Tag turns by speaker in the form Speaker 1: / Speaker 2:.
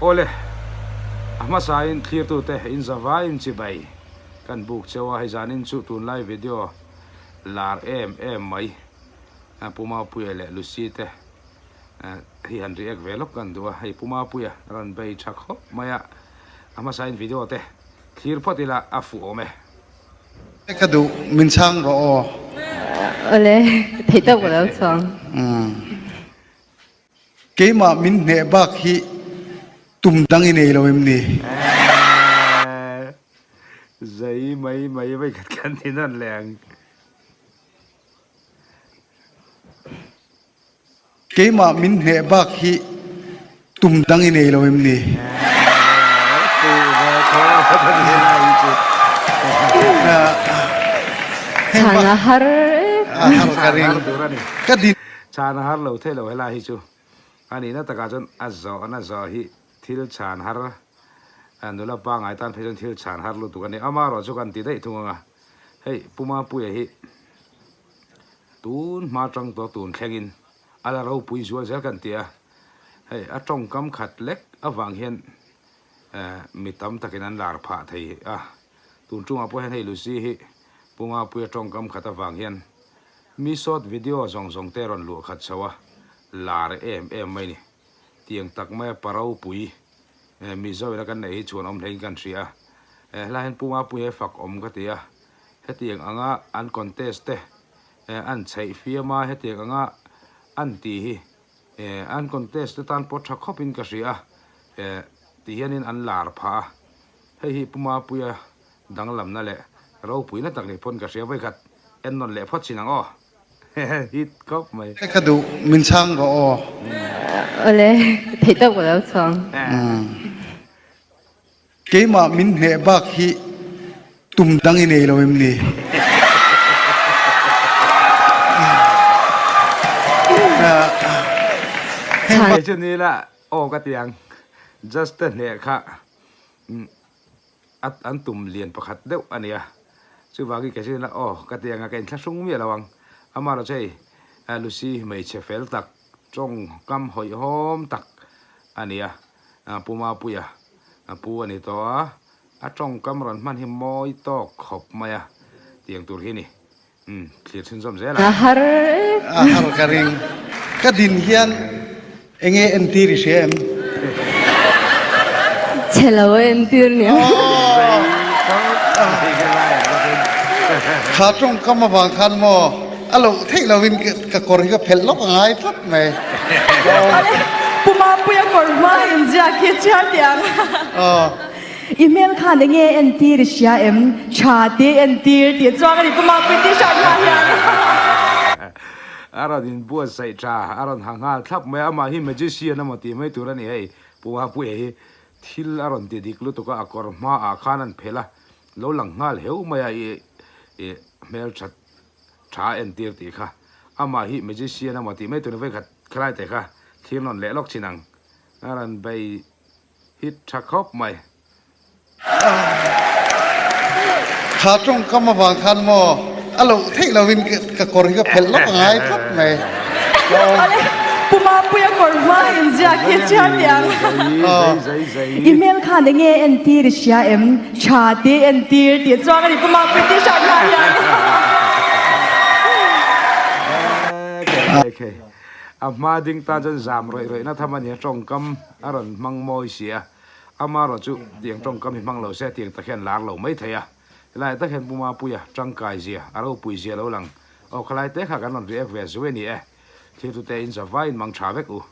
Speaker 1: Awle, a hmasain thlirtute in zavaiin chibai kan buk cheu a, hei zanin chu tunlai video lar em em mai Pu Mapuia leh Lucy te hi han react ve lawk kan duh a, hei Pu Mapuia rawn bei tha khawp mai a, a hmasain video te thlir phawt ila a fuh awm e.
Speaker 2: Ka duh, min chhang rawh aw.
Speaker 3: Awle, theih tawk ka lo chhuang.
Speaker 2: Keimah min hneh bak hi tum dang i nei lo em ni?
Speaker 1: Zai mai mai vai khat kan ti nawn leh ang.
Speaker 2: Keimah min hneh bak hi tum dang i nei lo em ni?
Speaker 3: Chhan a har em.
Speaker 2: A har ka ring. Ka din.
Speaker 1: Chhan a har lo theih lo helai hi chu a nihna takah chuan a zawhna zawh hi thil chhan har nula pangngai tan phei chuan thil chhan har lutuk a ni. Amaherawh chu kan ti daih thung ang a, hei Pu Mapuia hi tun hma tang tawh tun thlengin a la ropui zual zel kan ti a, hei a tawngkam khat lek avang hian mi tam takin an lar phah thei a, tun tungah pawh hian hei Lucy hi Pu Mapuia tawngkam khat avang hian Mi short video zawng zawng te rawn luah khat chho a, lar em em mai ni. Tiang tak maia pa ropui Mizo ina kan neih hi chhuan awm hlein kan hria a. Helai hian Pu Mapuia hi fak awm ka ti a, hetiang anga an contest te an chheih fiam a, hetiang anga an tih hi an contest te tan pawh tha khawpin ka hria a, ti hianin an lar phah a. Hei hi Pu Mapuia danglamna leh ropuina tak ni pawn ka hria vawikhat en nawn leh phawt chin ang aw hit khawp mai.
Speaker 2: Ka duh min chhang rawh aw.
Speaker 3: Awle theih tawk ka lo chhuang.
Speaker 2: Keimah min hneh bak hi tum dang i nei lo em ni?
Speaker 1: Kei chu ni la aw ka ti ang just te hneh kha. A an tum lian pakhat deuh a nia. Chuvangin kei chuan aw ka ti ang a, ka inthlahrung miah lo ang. Amaherawh chu hei Lucy hmeichhe fel tak, tawngkam hawihhawm tak a nia. Pu Mapuia pu a ni tawh a, a tawngkam rawn hman hi mawi tawk khawp mai a, tiang tur hi a ni. Umm thlir chhunzawm zel
Speaker 3: a. A har em.
Speaker 2: A har ka ring. Ka din hian enge entir i hria em?
Speaker 3: Chhe lo a entir nia.
Speaker 2: Kha tawngkam avang khan maw a loh theih lovin ka kawr hi ka phelh lawk a ngai tlat mai.
Speaker 4: Pu Mapuia kawr hma inziak hi chhiar teh ang. I hmel khan enge entir i hria em? Tha te entir tih chuang a ni Pu Mapui t-shirt hma hian.
Speaker 1: A rawn inbuatsaih tha, a rawn ha nghal thlap mai a, amah hi magician emaw tih mai tur a ni hei, Pu Mapuia hi thil a rawn ti dik lutuk a, a kawr hmaah khan an phelh a, lo lang nghal heu mai a, i i hmeltha tha a entir tih kha, amah hi magician emaw tih mai tur a ni, vawikhat khalai te kha thlir nawn leh lawk thin ang, a rawn bei Hit tha khawp mai.
Speaker 2: Kha tawngkam avang khan maw a loh theih lovin ka kawr hi ka phelh lawk a ngai tlat mai.
Speaker 4: Pu Mapuia kawr hma inziak hi chhiar teh ang. I hmel khan enge entir i hria em? Tha te entir tih chuang a ni Pu Mapuia t-shirt hma hian.
Speaker 1: A hma ding tan chuan zam rawih rawih na tham a ni a tawngkam. A rawn hmang mawi si a, amaherawh chu tiang tawngkam hi hmang lo se tiang tak hian lar lo mai thei a. Helaiah tak hian Pu Mapuia tangkai zia, a ropui zia lo lang. Aw khalai te kha kan rawn react ve zui a ni e. Thirtute in zavaiin mang tha vek u.